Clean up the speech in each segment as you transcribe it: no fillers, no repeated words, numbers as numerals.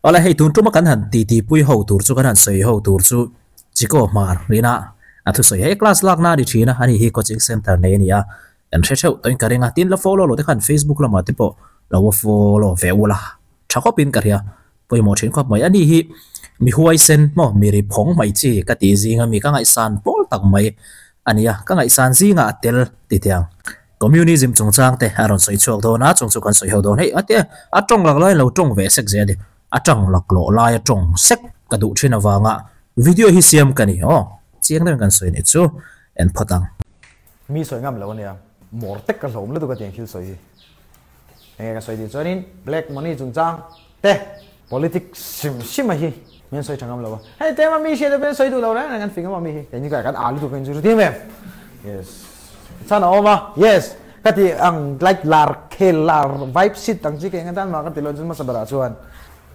Awle hei tun tuma kan han titi pui ho tur chu kan han sawi ho tur chu Chiko Hmar rina a thusawi hei class lakna a ni thin a, ani hi coaching center nei a ni a, kan hre theuh tawhin ka ring a, tin la follow lo te khan Facebook lamah te pawh lo follow ve ula tha khawpin ka hria, pawimawh thin khawp mai. Ani hi mi huaisen maw mi ri phawng mai chi ka tih zinga mi ka ngaihsan pawl tak mai a ni a, ka ngaihsan zingah a tel ti tiang. Communism chungchang te a rawn sawi chhuak dawn a, chung chu kan sawi ho dawn. Hei ate a tawng lak lai lo tawng ve sek zel a ni. A tang lak lawh lai a tawng sek ka duh thin avanga video hi siam ka ni aw. Chiang deuhin kan sawi nih chu en phawt ang. Mi sawi ngam lo ania, mawr tek ka hlawm lutuk a tiang thil sawi hi. Enge ka sawi tih chuanin black money chungchang te politics hrim hrim a hi min sawi tha ngam lo a. Hei tema mi hriat te pawhin sawi duh lo reng reng an fing emaw mi hi. Keini ka kan a lutuk in chu hre thiam em. Yes. Chhan a awm a. Yes. Ka ti ang like lar khel lar vibe sit ang chi ke enga tan mah ka ti lo chuan hmasa berah chuan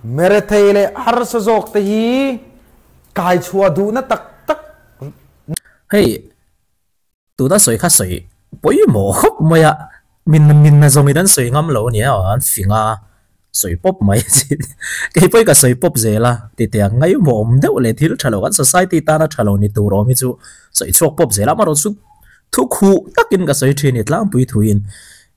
Merethei leh harsa zawk te hi kai chhuah duhna tak tak. Hei Tuna sawi kha sawi pawimawh khawp mai a, min min na zawngin an sawi ngam lo a nia, an fing a, sawi pawp mai a chi. Kei pawhin ka sawi pawp zel a, titiang ngaihmawh awm deuh leh thil tha lo kan society tana tha lo ni tur awm hi chu sawi chhuak pawp zel a, amaherawhchu chu thu khuh takin ka sawi thin i tlangpui thuin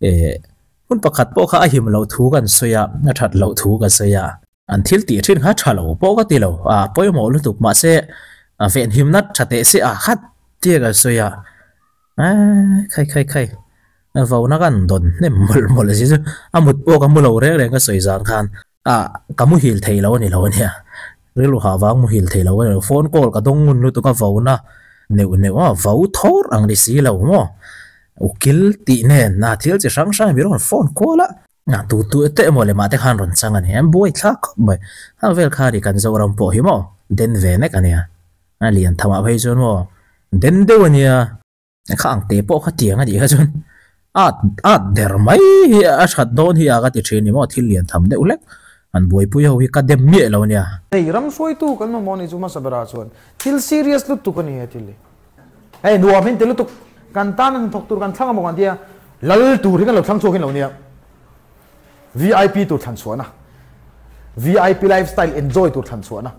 eh hmun pakhat pawh kha a him loh thu kan sawi a, a that loh thu ka sawi a. An thil tih thin kha tha lo pawh ka ti lo, a pawimawh lutuk mahse a venhimna tha teh se a khat tia ka sawi a, eeh khai khai khai vauna kan dawn hnem mawlh mawlh si chu a mut pawh ka mu lo reng reng ka sawi zan khan a ka muhil thei lo a ni lo ania, rilru hah vang muhil thei lo a ni lo, phone call ka dawng ngun lutuk a vauna neuh neuh a vau thawr ang ni si lo maw ukil tih nen a thil chi hrang hrang hi mi rawn phone kual a. A tu tu te emaw leh mah te khan rawn chang a ni. An buai thlak khawp mai. Hang vel kha ni kan Zoram pawh hi maw den ve nek a nia. A lian tham ah phei chuan maw den deuh a nia. Kha ang te pawh kha tiang a nih kha chuan at at der mai hi a that dawn hi a ka ti thin ni maw thil lian tham deuh hlek an buaipui ho hi ka dem miah lo a nia. Hei ram hruaitu kan mamawh ni chu hmasa berah chuan thil serious lutuk a ni he thil hi. Hei nuam hin ti lutuk kan tan an thawk tur kan thlang amaw kan tia lal tur hi kan lo thlang chhuak hin lo nia VIP tur thlan chhuahna VIP lifestyle enjoy tur thlan chhuahna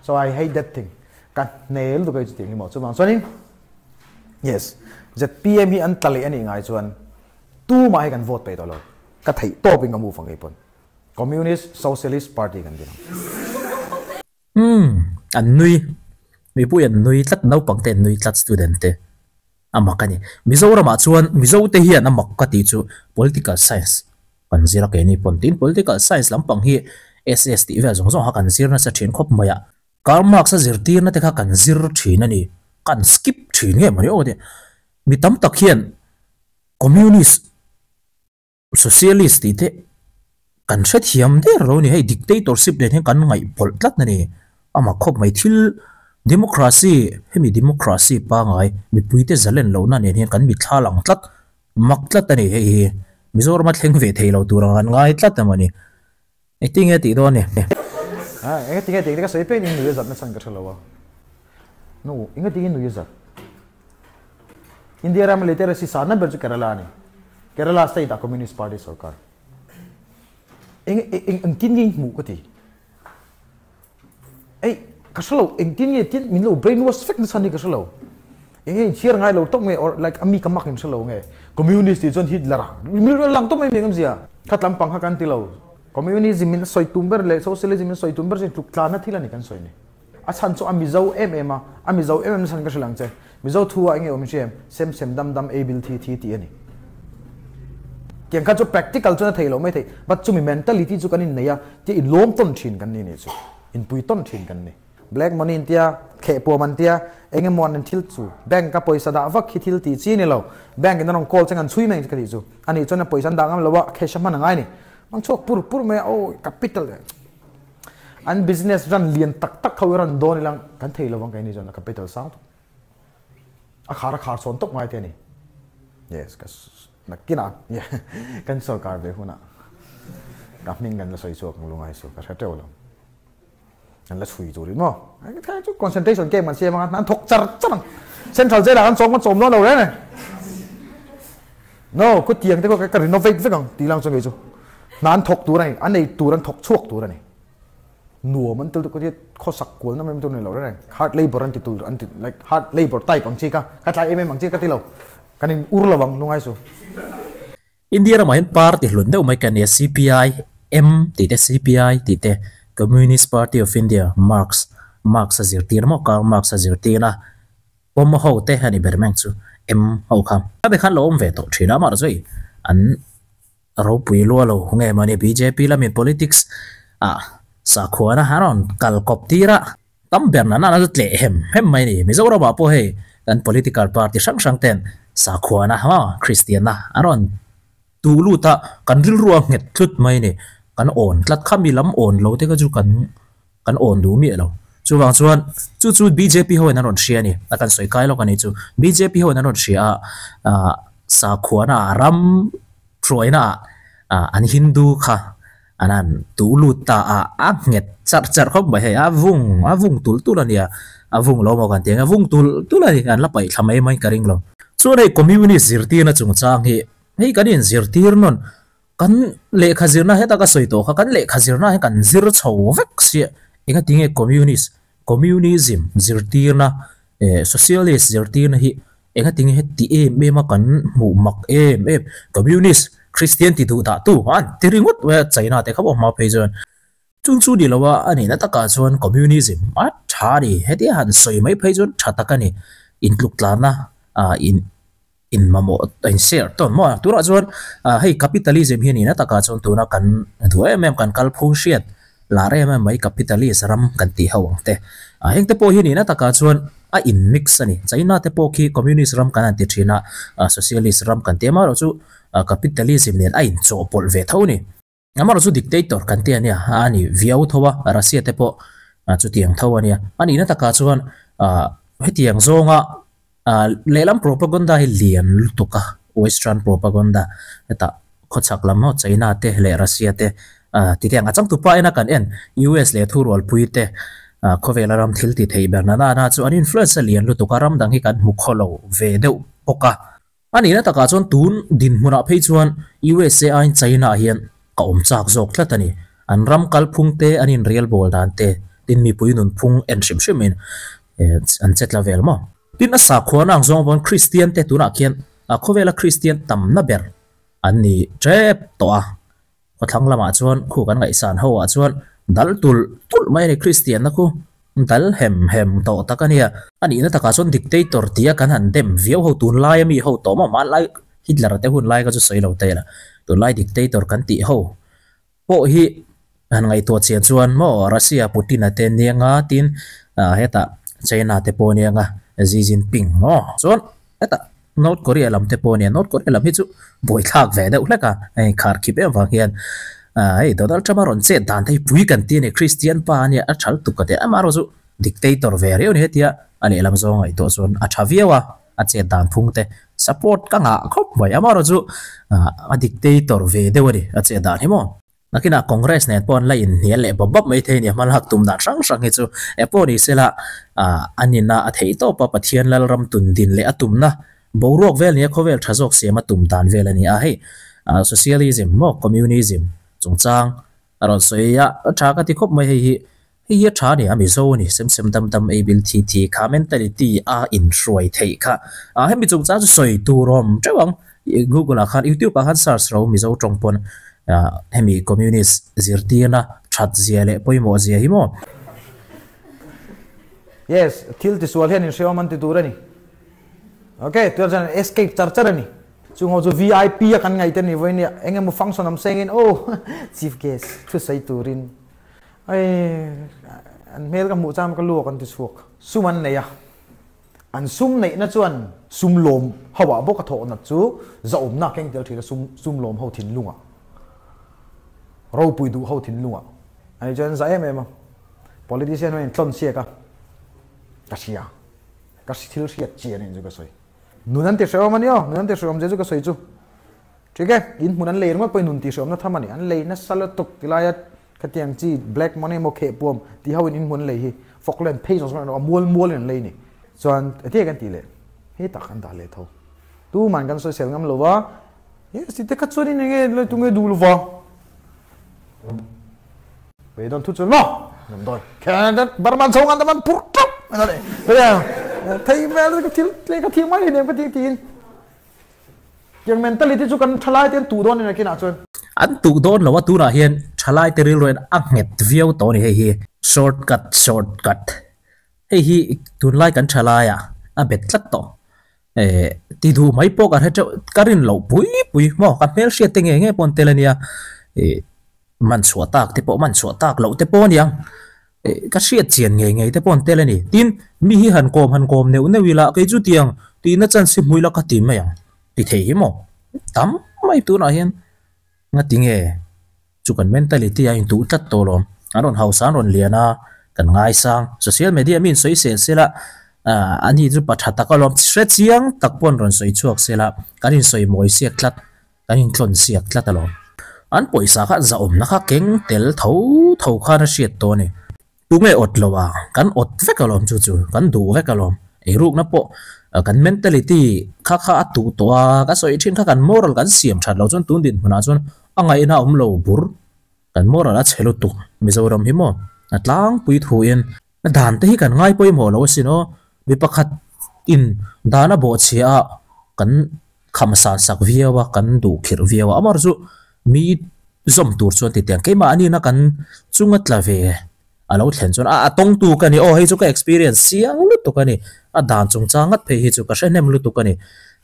so I hate that thing ka hne lutuk hei chutiang hi maw chuvang chuanin yes ZPM hi an tla leh anih ngai chuan tumah hi kan vote peih tawh lo ka theih tawp in ka move ang kei pawn Communist Socialist Party kan ti ang. Umm an nui mipui an nui tlat naupang te an nui tlat student te a mak a ni. Mizoramah chuan Mizo te hian a mak ka tih chu political science kan zir a keini pawn tin political science lampang hi SS tih vel zawng zawng kha kan zir nasa thin khawp mai a. Karl Marx a zirtirna te kha kan zir thin a ni kan skip thin nge mawni aw ti mi tam tak hian communist Socialist tih te kan hrethiam der lo a ni, hei dictatorship nen hian kan ngaihpawlh tlat a ni. Amah khawp mai thil democracy, hemi democracy pangai mipuite zalen lohna nen hian kan mitthla lang tlat, mak tlat a ni hei hi. Mizoram a thleng ve thei lo tur ang an ngai tlat emaw ni. Engtin nge tih dawn ni? Engati nge tih ka sawi pek in nui a zat nachhan ka hre lo a. Nu, engati nge nui a zat? India ram literacy sanna ber chu Kerala a ni. Kerala state ah Communist Party sorkar. Eng eng engtin nge hmuh ka ti. Ei, ka hre lo engtin nge tin min lo brainwash vek nachhan hi ka hre lo. Eng nge inchhiar ngai lo tawp nge or like ami ka mak in hre lo nge. Communist tih chuan Hitler a mi lang tawp mai mi engam zia. Kha tlampang kha kan ti lo. Communism in a sawi tum ber leh socialism in a sawi tum ber chu tluk tlanna thil a ni kan sawi ni. A chhan chu a Mizo em em a, a Mizo em em chhan ka hrilh ang che. Mizo thu ah enge awm hria em? Sem sem dam dam ei bil thi thi tih a ni. Tiang kha chu practical chuan a theih loh mai theih but chumi mentality chu kan innei a, tia inlawm tawn thin kan ni nih chu. Inpui tawn thin kan ni. Black money an tia, khehpuam an tia, eng emaw an thil chu bank a pawisa dah vak hi thil tih chi a ni lo. Bank in an rawn call chang an chhui mai ang che ka tih chu. Anih chuan a pawisa an dah ngam lo a, cash a hman a ngai a ni. Mang chhuak pur pur mai a, aw capital. An business ran lian tak tak ho hi ran dawn ilang kan thei lovang keini chuan a capital sang tawp. A khar a khar chhawn tawp ngai te a ni. Yes, ka nakinah kan sorkar ve hunah ka hming kan la sawi chhuak ang lungai chu ka hre teuh lo. Kan la chhui tur in maw. Chu concentration camp kan siam anga an thawk char char ang. Central jail ah kan chawm kan chawm dawn lo reng e. No, khutiang te kha ka renovate vek ang tih lang chu ngei chu. Hna an thawk tur a ni, an ei tur an thawk chhuak tur a ni. Nuam an tel tuk ka ti khawsak kual na mai tur ni lo reng reng. Hard labour an ti tul an ti like hard labour type ang chi kha ka tlai em em ang chi ka ti lo. Kan in ur lo ang lungai su. India ramah hian party hlun deuh mai ka nia CPI, M tih te CPI tih te Communist Party of India, Marx, Marx a zirtir maw Karl Marx a zirtir a pawm ho te a ni ber mai ang chu M ho kha. A be khan lo awm ve tawh thin a amaherawhchu hei an ropui lua lo nge mawni bjp lamin politics ah sakhuana an rawn kal kawp tir a. Tam ber nana chu tleh hem hem mai a ni. Mizoramah pawh hei kan political party hrang hrang ten sakhuana maw Kristianna an rawn tu lut a, kan rilru a nghet tlut mai a ni. Kan awn tlat kha mi lam awn lo te kha chu kan kan awn duh miah lo. Chuvang chuan chu chu bjp ho in an rawn hria a ni. A kan sawi kai lawk a ni chu. Bjp ho in an rawn hria a, ah sakhuana ram hruaina ah an Hindu kha An han tu lut ta a, a nghet charh charh khawp mai hei, a vung a vung tulh tulh a nia, a vung lo maw kan ti ang, a vung tulh tulh a ni, an la paih thla mai mai ka ring lo. Chuan hei communist zirtirna chungchang hi, hei kan inzirtir nawn, kan lehkha zirna heta ka sawi tawh kha, kan lehkha zirna hi kan zir chho vek sia, engatinge communist, communism zirtirna, eh socialist zirtirna hi Engatinge heti em em a kan hmuh mak em em Communist Christian ti duh dah tu an ti ringawt mai a China te kha pawh hma phei chuan chung chu ni lo a a nihna takah chuan Communism a tha a ni hetia han sawi mai phei chuan tha tak a ni intluk tlanna ah in in mamawh a in share tawn maw a tunah chuan ah hei Capitalism hi a nihna takah chuan tuna kan duh em em kan kalphung hriat lar em em mai Capitalist ram kan tih ho ang te ah heng te pawh hi a nihna takah chuan a in mix a ni. China te pawh khi communist ram kan han ti thin a, socialist ram kan ti a, amaherawhchu capitalism nen a inchawhpawlh ve tho a ni. Amaherawhchu dictator kan ti a nia, a ni viau tho a, Russia te pawh chutiang tho a nia. A nihna takah chuan hetiang zawnga lehlam propaganda hi lian lutuk a, western propaganda hetah khawchhak lam ho China te leh Russia te titiang a changtupa ena kan en US leh thurualpui te khawvela ram thil ti thei ber nana na chu an influence a lian lutuk a ram dang hi kan hmu khaw lo ve deuh bawk a. A nihna takah chuan tun dinhmunah phei chuan USA aiin China ah hian ka awm chak zawk tlat a ni. An ram kalphung te an inrial bawl dan te tin mipui nunphung en hrim hrimin an che tla vel maw. Tin a sakhuana ang zawng pawn Kristian te tunah khian khawvela Kristian tamna ber An ni tep tawh a, khawthlang lamah chuan khu kan ngaihsan ho ah chuan dal tulh tulh mai a ni, Kristianna khu dal hem hem tawh tak a nia. A nihna takah chuan dictator tia kan han dem viau ho tunlai ami ho tawh maw hmanlai Hitler te hun lai kha chu sawi lo ta ila, tunlai dictator kan tih ho pawh hi han ngaihtuah chian chuan maw Russia Putin a te nia nga tin hetah China te pawh nia nga Xi Jinping maw chuan hetah North Korea lam te pawh nia North Korea lam hi chu buaithlak ve deuh hlek a hei khar khip em vang hian hei Donald Trump a rawn chet dan te hi pui kan ti a ni Christian pa a nia a thal tuk ka ti a amaherawhchu dictator ve riau a ni hetia a lehlam zawng ngaihtuah chuan a tha viau a. A chet dan phung te support ka ngah khawp mai amaherawh chu a dictator ve deuh a ni a chet dan hi maw. Nakinah Congress nen pawh an la inhnial leh bawp bawp mai thei a ni a hmalak tum dan hrang hrang hi chu e pawh ni sela a nina a theih tawp a Pathian Lalram tun din leh a tumna boruak vel nia khawvel tha zawk siam a tum dan vel a ni a hei socialism maw communism chungchang a rawn sawi a tha ka ti khawp mai hei hi Hei hi a tha a ni a, Mizo a ni, sem sem dam dam ei bil thi thi kha mentality a inhruai theih kha. Ah hemi chungchang chu sawi tur a awm teuh ang, Google ah khan YouTube ah khan search ro Mizo tawng pawn ah hemi communist zirtirna that zia leh pawimawh zia hi maw. Yes, thil tisual hian inhreawm an ti tur a ni. Ok, tunah chuan an escape char char a ni. Chung ho chu VIP a kan ngaih te ni vawiin nia, eng emaw function awm sengin oh chief guest thusawi turin Hei an hmel ka hmuh chuan ka luak an ti chhuak. Sum an nei a, an sum neihna chuan sum lawm ho ah bawk a thawh nat chu zahawmna a keng tel thin a, sum sum lawm ho thinlungah, ropui duh ho thinlungah. Ani chuan an zah em em a, politician ho in tlawn siak a, ka hria, ka thil hriat chian in chu ka sawi. Nun an ti hrehawm a ni aw, nun an ti hrehawm zia chu ka sawi chu. Ṭhik e, in hmun an lei ringawt pawhin nun tihhreawmna tham a ni. An lei nasa lutuk ti laia khatiang chi black money emaw khehpuam tih ho in in hmun an lei hi Falkland phei zawng zawng erawh a mual mualin an lei ni. Chuan enge kan tih leh hetah kan dah leh tho. Tuman kan sawisel ngam lo va, yes ti te kha chuan in enge lai tunge duh lo va. Beidawn thu chuan maw? Damdawi Burma chho ngan taman phur tap thei vel ka thil le ka thil mai nem ka ti tiin tiang mentality chu kan thalai ten tu dawn ina kinah chuan an tu dawn lo a tunah hian thalai te rilru a nghet viau tawh ni hei hi shortcut shortcut hei hi tunlai kan thalai a a bet tlat tawh ti duh mai pawh ka hre teuh ka rin loh pui pui maw ka hmel hriat te nge nge pawh an tel ania man chhuah tak te pawh man chhuah tak loh te pawh aniang ka hriat chian ngei ngei te pawh an tel a ni tin mi hi han kawm han kawm neuh neuh ila kei chu tiang tihna chance hi hmu ila ka ti mai ang ti thei hi maw tam mai tunah hian ngati nge chu kan mentality a intuh tlat tawh lawm an rawn hausa an rawn lian a kan ngaisang social media mi in sawi sel sel a ani chu pa tha tak alawm hre chiang tak pawh an rawn sawi chhuak sel a kan insawi mawi siak tlat. Kan intlawn siak tlat alawm. An pawisa kha zahawmna kha keng tel tho tho khan a hriat tawh a ni. Tunge awt lo a, kan awt vek alawm chu chu, kan duh vek alawm. Eirukna pawh kan mentality kha kha a tuh tawh a, ka sawi thin kha kan moral kan siam that loh chuan tun dinhmunah chuan a ngaihna a awm lo bur. Kan moral a chhe lutuk Mizoram hi maw a tlangpui thuin dan te hi kan ngai pawimawh lo asin aw. Mi pakhat in dan a bawhchhia a kan kham san sak viau a, kan duh khirh viau a. Amaherawhchu chu mi zawm tur chuan ti tiang keimah anina kan chunga tla ve a lo thlen chuan a a tawngtu ka ni aw hei chu ka experience chiang lutuk a ni. A dan chungchang ngat phei hi chu ka hre hnem lutuk a ni.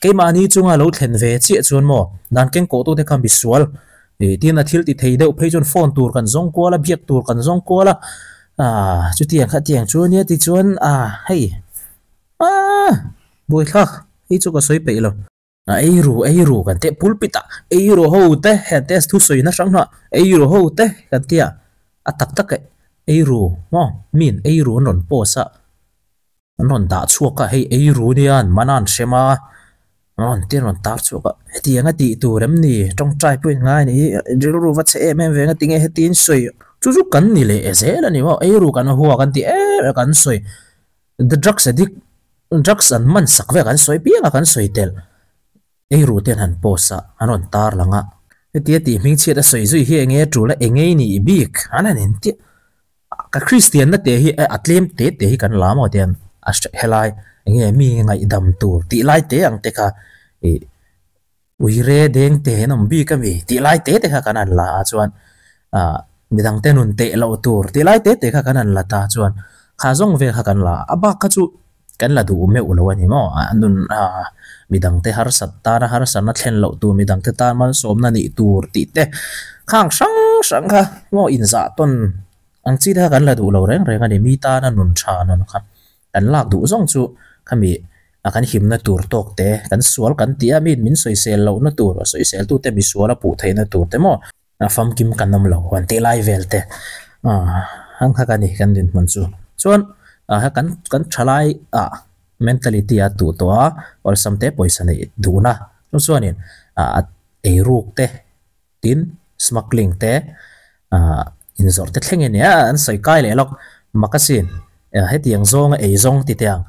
Keimahni chunga lo thlen ve chiah chuan maw dan keng kawhtute kha misual Ih tin a thil ti thei deuh phei chuan phone tur kan zawng kual a, biak tur kan zawng kual a, ah chutiang kha tiang chu ania tichuan ah hei ah buaithlak hei chu ka sawi peih lo. A ei ru ei ru kan tih pulpit ah ei ru ho te heng te thusawi na hrang hnah ei ru ho te kan tih a, a tak tak e ei ru maw min ei ru an rawn post a. An rawn dah chhuak a, hei ei ru nia an man a an hrem a, an rawn ti an rawn tar chhuak a, hetiang a tih tur em ni tawngtai pawhin ngai a ni hi rilru va chhe em em ve nga tinge heti in sawi chu chu kan ni leh zel a ni maw ei ru kan hua kan ti em em kan sawi the drugs addict drugs an man sak vek an sawi piang a kan sawi tel ei ru te an han post a an rawn tar lang a hetia tih hming chhiat a sawi zui hi enge tul a enge i nih bik an han inti. Ka Kristian na te hi a tlem te te hi kan la maw tian a helai enge mi ngaihdam tur tih lai te ang te kha ih uire deng te an awm bik ami tih lai te te kha kan han la a chuan ah midang te nun teh loh tur tih lai te te kha kan han la ta chuan kha zawng vel kha kan la a bak kha chu kan la duh meuh lo a ni maw a nun ah midang te harsat tana harsatna thlen loh tur midang te tan malsawmna nih tur tih te khang hrang hrang kha maw inzah tawn ang chi te kha kan la duh lo reng reng a ni mi tana nun tha nun kha kan lak duh zawng chu khami a kan himna tur tawk te kan sual kan tih a mi min sawisel lohna tur a sawisel tute misual a puh theihna tur te maw A famkim kan awm lo an tih lai vel te ang kha ka ni kan dinhmun chu. Chuan kan kan thalai ah mentality a tuh tawh a awlsam te pawisa neih duhna chu chuanin a eiruk te tin smuggling te inzawrh te thleng ania an sawi kai leh lawk makasin hetiang zawnga eizawng ti teh ang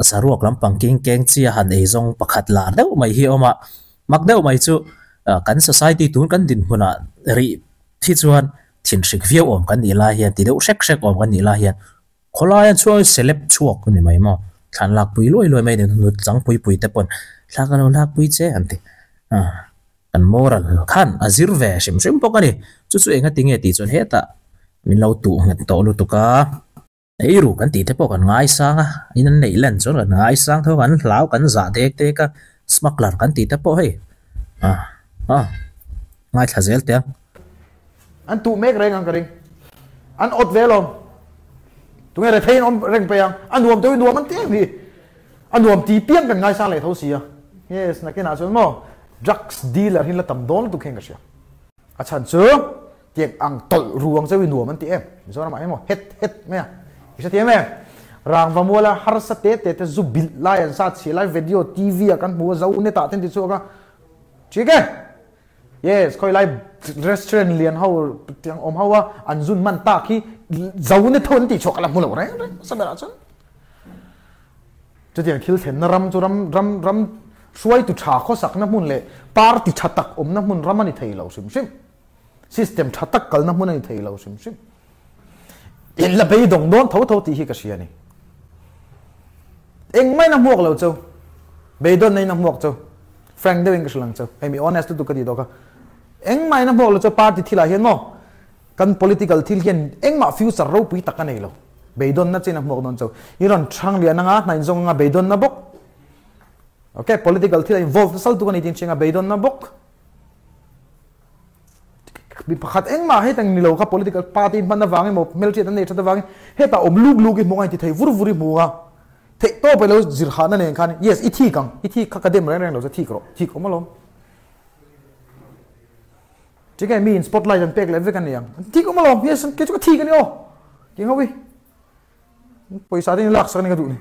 saruak lampang king keng chia han eizawng pakhat lar deuh mai hi a awm a. Mak deuh mai chu kan society tun kan dinhmunah rih hi chuan thinhrik viau awm kan nih lai hian ti deuh hrek hrek awm kan nih lai hian khawlai an chhuak celeb chhuak a ni mai maw thlan lak pui luai luai mai a ni nut chang pui pui te pawn thla ka lo lak pui che an ti a kan moral khan a zir ve hrim hrim bawk a ni chu chu enga tinge tih chuan hetah min lo tuh nghet tawh lutuk a. Ei ru kan tih te pawh kan ngaisang a, in an neih len chuan kan ngaisang tho a, kan hlau kan zah dek dek a, smuggler kan tih te pawh hei ah ah ngaithla zel teh ang. An tuh mek reng ang ka ring. An awt ve alawm. Tunge rethei an awm reng pei ang. A nuam deuh i nuam an ti em hi. A nuam ti piang kan ngaisang leh tho si a. Yes, nakinah chuan maw drugs dealer hi la tam dawn lutuk hian ka hria. A chhan chu tiang ang tawlh ru ang cheu i nuam an ti em? Mizoramah hian maw het het mai a, i hrethiam em? Rangva muala harsa te te te zu bilh lai an sa chhiah lai video TV ah kan hmu a, zo net ah te an ti chhuak a, Chik e! Yes, khawi lai restaurant lian ho tiang awm ho a an zun man tak hi zo net ho an tih chhuak a la hmu lo reng reng hmasa berah chuan. Chutiang thil thlenna ram chu ram ram ram hruaitu tha khawsakna hmun leh party tha tak awmna hmun ram a ni thei lo hrim hrim. System tha tak kalna hmun a ni thei lo hrim hrim. In la beidawng dawn tho tho tih hi ka hria a ni. Engmah in a hmuak lo chu. Beidawnna in a hmuak chu. Frank deuhin ka hrilh ang chu. Hei mi honest lutuk ka tih tawh kha. Engmah in a hmuak lo chu party thilah hian maw kan political thil hian engmah future ropui tak a nei lo. Beidawnna chin a hmuak dawn chu. I rawn hrang lian anga hna inzawng anga beidawnna bawk. Okay, political thil a involve nasal tuk a ni tih in hria anga beidawnna bawk. Mi pakhat engmah hei tang nilo kha political party hman avang emaw hmelhriat an nei that avangin hetah awm luk luk i hmuh a inti thei vur vur i hmu a theih tawp ilo zir hahna nen khan yes i thik ang i thik kha ka dem reng reng lo che thik rawh thik awm alawm tinge mi in spotlight an pek leh vek ani ang thik awm alawm yes kei chu ka thik ani aw ti ho i Pawisa te in lak sak a ni ka duh ni.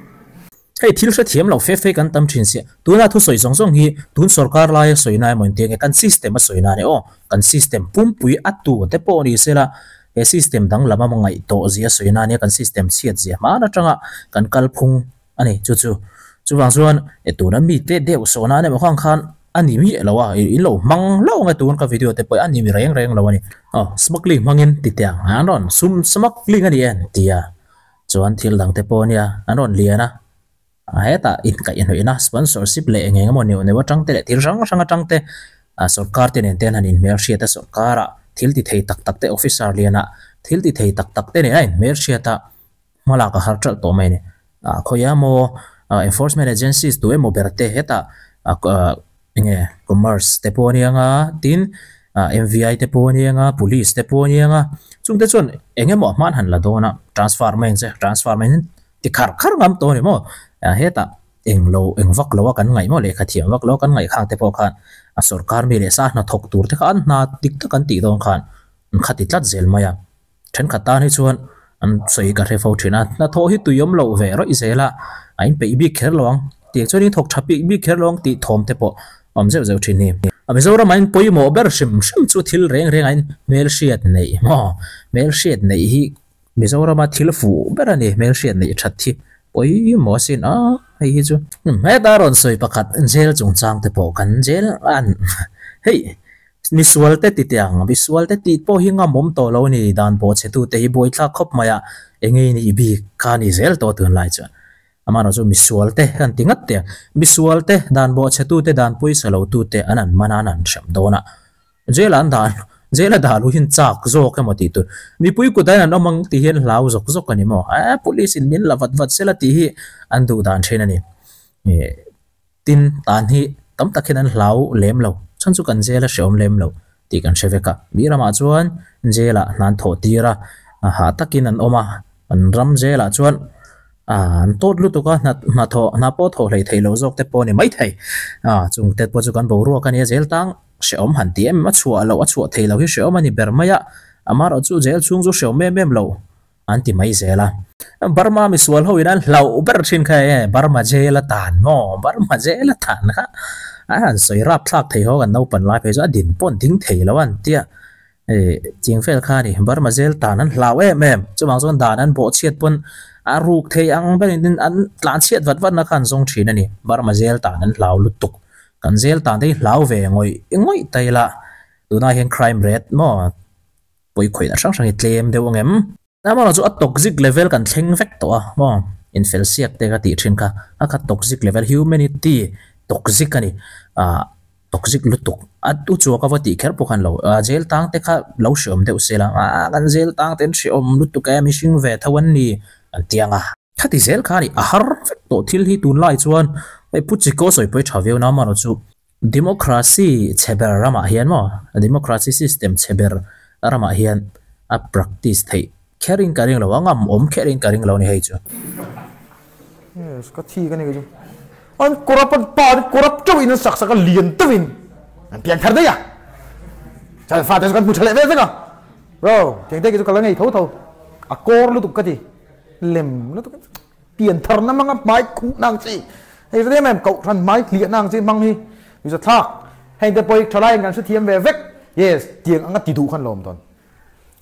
Hei thil hrethiam lo fe fe kan tam thin sia, tuna thusawi zawng zawng hi tun sorkar laia sawi na emaw inti ange kan system a sawi na a ni aw, kan system pumpui a tu te pawh ni sela he system danglam a ngaih tawh zia sawi na a nia kan system chhiat zia hman atanga kan kalphung a ni chu chu chuvang chuan e tuna mite deuh sawh nan emaw khang khan a ni miah lo a in lo hmang hlauh ang e tun ka video te pawh hi a ni mi reng reng lo a ni aw smuggling hmangin ti teh ang an rawn sum smuggling a ni em tia chuan thil dang te pawh ania an rawn lian a hetah inkaihhnawihna sponsorship leh eng eng emaw neuh neuh atang te leh thil hrang hrang atang te ah sorkar te nen te an han inhmelhriat a sorkar ah thil ti thei tak tak te officer lian ah thil ti thei tak tak te nen a inhmelhriat a. Hmalak a har ṭalh tawh mai a ni. Ah khawiah emaw enforcement agencies tu emaw ber te hetah eng nge commerce te pawh a nia nga tin M_V_I te pawh a nia nga police te pawh a nia nga chungte chuan eng emaw a hman han la dawn a transfer mai ang che transfer mai ang ti khar khar ngam tawh a ni maw hetah eng lo eng vak lo a kan ngaih maw lehkha thiam vak lo a kan ngaih khang te pawh khan a sorkar mi leh sa hnathawk tur te kha an hna dik tak an tih dawn khan an khati tlat zel mai a. Thenkhat tan hi chuan an sawi ka hre fo thin a, hnathawh hi tui awm loh ve rawih zel a, a inpeih bik kher lo ang tih chuan in thawk tha bik bik kher lo ang tih thawm te pawh a awm zeuh zeuh thin hi. A Mizoram ah in pawimawh ber hrim hrim chu thil reng reng ah in hmelhriat neih maw, hmelhriat neih hi Mizoram a thil fuh ber a ni, hmelhriat neih that hi pawimawh asin a hei hi chu. Heta rawn sawi pakhat jail chungchang te pawh kan jail an hei Misual te ti teh ang, misual te tih pawh hi ngamawm tawh lo a ni, dan pawh chhe tute hi buaithlak khawp mai a, enge i nih bik kha a ni zel tawh tunlai chuan. Amaherawh chu misual te kan ti ngat teh ang, misual te, dan bawh chhe tute, dan pawisa lo tute an an man a, an an hrem dawn a, jail ah an dah, jail a dah luh hian chak zawk emaw tih tur, mipui kut ah hian an awm ang tih hian hlau zawk zawk a ni maw, eh police in min la vat vat sela tih hi an duh dan thin a ni. Tin, tan hi tam tak hian an hlau lem lo, chhan chu kan jail a hreawm lem lo tih kan hre vek a. Mi ramah chuan jail ah hna an thawh tir a, hah takin an awm a, an ram jail ah chuan an tawt lutuk a, hna hna thawh hna pawh thawh hlei theih loh zawk te pawh a ni maithei. Chung te pawh chu kan boruak a nia jail tang hreawm han ti em em a, chhuah loh a chhuah theih loh hi hreawm a ni ber mai a, amaherawhchu chu jail chhung chu hreawm em em lo. An ti mai zel a. Burma misual ho in an hlauh ber thin kha e, Burma jail a tan maw, Burma jail a tan kha a han sawi rap thlak thei ho kan naupan lai phei chu a din pawh an ding thei lo an tia e ching fel kha a ni. Burma jail tan an hlau em em, chuvang chuan dan an bawh chhiat pawn a ruk thei ang berin tin an tlan chhiat vat vat na kha an zawng thin a ni. Burma jail tan an hlau lutuk, kan jail tan te hi hlau ve ngawih ngawih ta ila tunah hian crime rate maw. Pawi khawih hrang hrang hi tlem deuh ang em? Amaherawh chu a toxic level kan thleng vek tawh a maw? Infel siak te ka tih thin kha a kha toxic level humanity toxic a ni ah toxic lutuk a tu chuak a va tih kher pawh khan lo ah jail tang te kha lo hreawm deuh se la ah kan jail tang te an hreawm lutuk e mihring ve tho an ni an ti ang a. Khati zel kha a ni a har vek tawh thil hi tunlai chuan hei Pu Chiko sawi pawh hi tha viau na amaherawh chu Democracy chhe ber ramah hian maw, democracy system chhe ber ramah hian a practice theih kherin ka ring lo, a ngam awm kherin ka ring lo a ni hei chu. Yes, ka thi ka ni chu. An corrupt an pa an corrupt teuh in an sak sak a lian teuh in an pian thar daih a. Chuan fate chu kan hmu tha leh vel vek a. Bro, tiang te ki chu ka la ngei tho tho. A kawr lutuk ka ti. Lem lutuk. Pian thar na hmanga hmai khuh na ang chi hei hre em em kohhran hmai hliah na ang chi hmang hi mi zathlak heng te pawh hi thalai in kan hrethiam ve vek yes tiang anga ti duh khan lawm dawn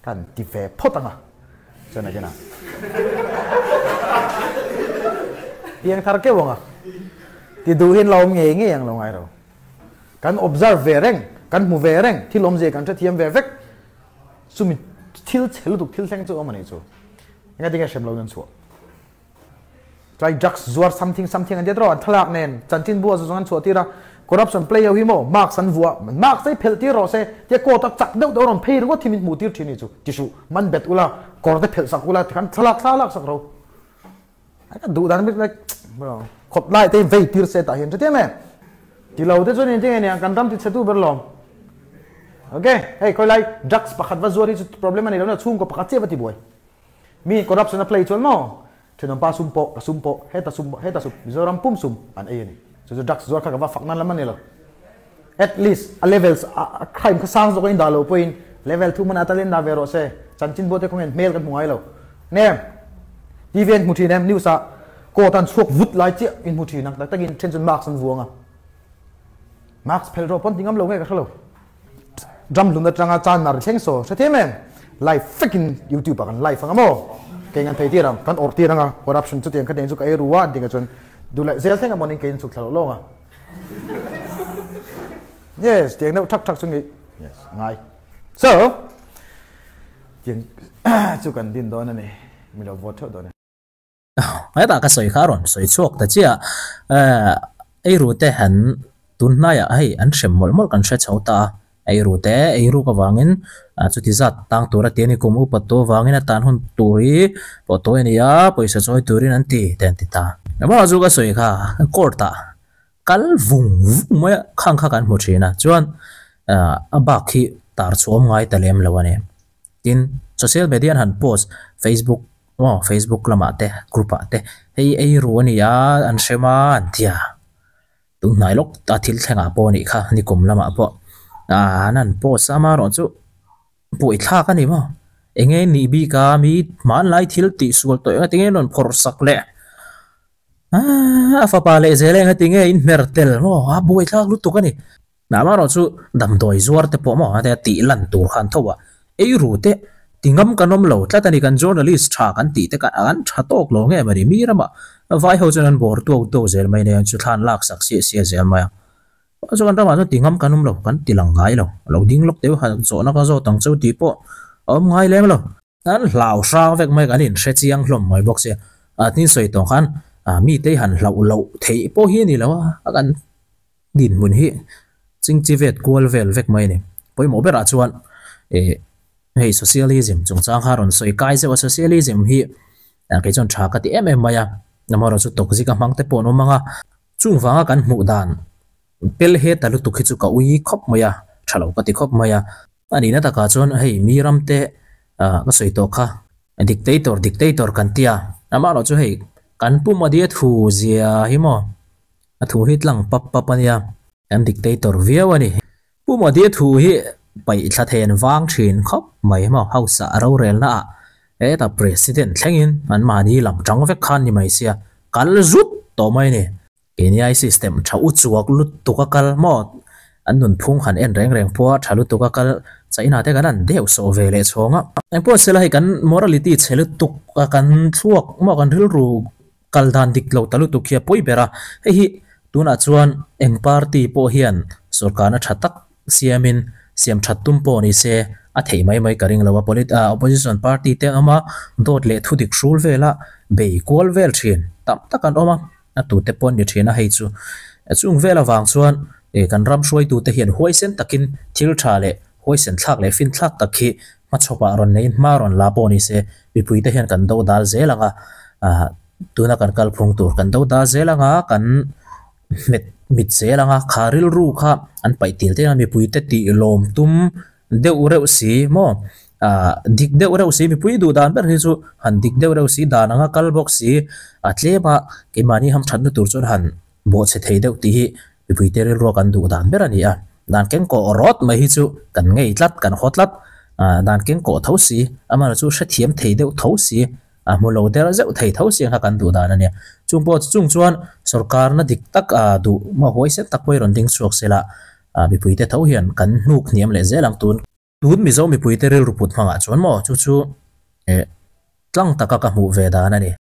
kan ti ve phawt anga chuan a kena piang thar keuh anga ti duh hian lawm ngei ngei ang lo ngai ro kan observe ve reng kan hmu ve reng thil awmzia kan hrethiam ve vek chumi thil chhe lutuk thil thleng chu awm a nih chu. Enga tinge hrem lo in an chhuah? Tlai drugs zuar something something an tia tawh an thlalak nen chanchin bu a zawng an chhuah tir a, corruption play ho hi maw mask an vuah mask te hi phelh tir rawh se tia court a chak deuh deuh a rawn phei ringawt hi min hmuh tir thin ni chu ti suh man bet ula kawr te phelh sak ula tikhan thlalak thlalak sak ro a ka duh dan like khawp lai te vei tir se tah hian hre em ti lo te chuan engtin nge niang kan ram ti chhe tu ber lawm okay hei khawi lai drugs pakhat va zuar hi chu problem a ni lo na chhungkaw pakhat chiah va ti buai mi corruption a play chuan maw Thenawmpa sum pawh, ka sum pawh, heta sum, heta sum, Mizoram pum sum an ei a ni. Chu chu drugs zuar kha ka va fak nan lam a ni lo. At least a levels a crime kha sang zawk a indah lo pawhin level thu hmanah tal indah ve rawh se. Chanchin buate kawngin hmel kan hmu ngai lo. Nem, TV an hmu thin em? News ah court an chhuak vut lai chiah in hmu thin ang. Tak takin then chuan mask an vuang a. Mask phelh rawh pawn ti ngam lo nge ka hre lo. Drum hlun atanga chan mar thleng saw hre thiam em? Live vekin youtube ah kan live anga maw? Kei ngan thei tir ang, kan awrh tir anga corruption chutiang kha tiang chu ka ei ru a an ti kha chuan duh leh zel thleng amawnin kei an chhuk thla loh lawng a. Yes, tiang deuh thak thak chu nge yes ngai. So, tiang chu kan din dawn a ni, mi lo vote theuh dawn e. Hetah ka sawi kha a rawn sawi chhuak ta chiah a, eiru te han tun hnaiah hei an hrem mawlh mawlh kan hre chho ta a, eiru te eiruk avangin chuti zat tang tura ti a ni kum upat tu avangin a tan hun tur hi pawh tawi a ni a, pawisa chawi turin an ti te an ti ta. Engmah chu ka sawi kha court ah kal vung vung mai a, khang kha kan hmu thin a, chuan a bak hi tar chhuam ngai ta lem lo a ni. Tin, social media an han post Facebook Aw Facebook lamah te group ah te hei ei ru a ni a an hrem a an ti a tun hnai lawk a thil thleng ah pawh a nih kha nikum lamah pawh ah an han post a amaherawh chu buaithlak a ni maw eng nge nih bik a mi hmanlai thil tih sual tawh eng ati nge rawn phawrh sak leh a fapa leh zel eng ati nge in hmer tel maw a buaithlak lutuk a ni. Amaherawh chu damdawi zuar te pawh maw tia tih lan tur khan tho a, ei ru te ti ngam kan awm lo tlat a ni, kan journalist tha kan tih te kha an tha tawk lo nge mawni, mi ramah vai ho chuan an bawr tuau tuau zel mai nia chu thlan lak sak siah siah zel mai a, chu kan ramah chuan ti ngam kan awm lo, kan ti lang ngai lo, lo ding lawk deuh han zawhna ka zawt ang cheu tih pawh a awm ngai lem lo. An hlau hrang vek mai kan inhre chiang hlawm mai bawk sia, a tin sawi tawng khan mite hi han hlauh loh theih pawh hi a ni lo a, kan dinhmun hi chingchi vet kual vel vek mai a ni. Pawimawh berah chuan ih hei socialism chungchang kha rawn sawi kai zeuh a, socialism hi kei chuan tha ka ti em em mai a, amaherawhchu tawkzika hmang te pawh an awm ang a, chung vanga kan hmuh dan pel he ta lutuk hi chu ka ui khawp mai a, tha lo ka ti khawp mai a. A nihna takah chuan hei mi ram te ka sawi tawh kha dictator dictator kan tia, amaherawh chu hei kan pu Modi a thu zia hi maw a thu hi tlang pap pap a nia, kan dictator viau a ni. Pu Modi a thu hi paih thla then vang thin khawp mai maw house ah rorelna ah heta president thlengin an mahni lam tang vek khan ni mai sia kal zut tawh mai a ni. Keini system tha u chuak lutuk a kal maw? An nunphung han en reng reng pawh a tha lutuk a kal China te kan han deuh sawh ve leh chhawng a. Engpawh sela hei kan morality chhe lutuk a kan thluak maw kan rilru kal dan dik lo ta lutuk hi a pawi ber a. Hei hi tunah chuan eng party pawh hian sorkarna tha tak siamin siam that tum pawh ni se a theih mai mai ka ring lo a. Opposition party te an awm a, dawt leh thudik hrul vela bei kual vel thin tam tak an awm a. A tute pawh an ni thin a, hei chu chung vel avang chuan kan ram hruaitute hian huaisen takin thil tha leh huaisen thlak leh fin thlak tak hi hmachhawpah rawn neiin hma rawn la pawh ni se mipuite hian kan do dal zel ang a, tuna kan kalphung tur kan do dal zel ang a, kan hmet mit zel ang a, kha rilru kha an paih til tel a, mipuite tih lawm tum deuh reuh si maw ah dik deuh reuh si mipui duh dan ber hi chu han dik deuh reuh si dan anga kal bawk si a tlem a keimahni hamthatna tur chuan han bawhchhe thei deuh tih hi mipui te rilrua kan duh dan ber a ni a dan keng kawh rawt mai hi chu kan ngei tlat kan haw tlat ah dan keng kawh tho si amaherawhchu hrethiam thei deuh tho si a hmu lo der zeuh thei tho si ang kha kan duh dan a nia chung pawh chung chuan sorkarna dik tak ah duh maw huaisen tak pawh hi rawn ding chhuak sela Ah mipuite tho hian kan hnuk hniam leh zel ang tun. Tun Mizo mipuite rilru put hmangah chuan maw chu chu eh tlang taka ka hmuh ve dan a ni.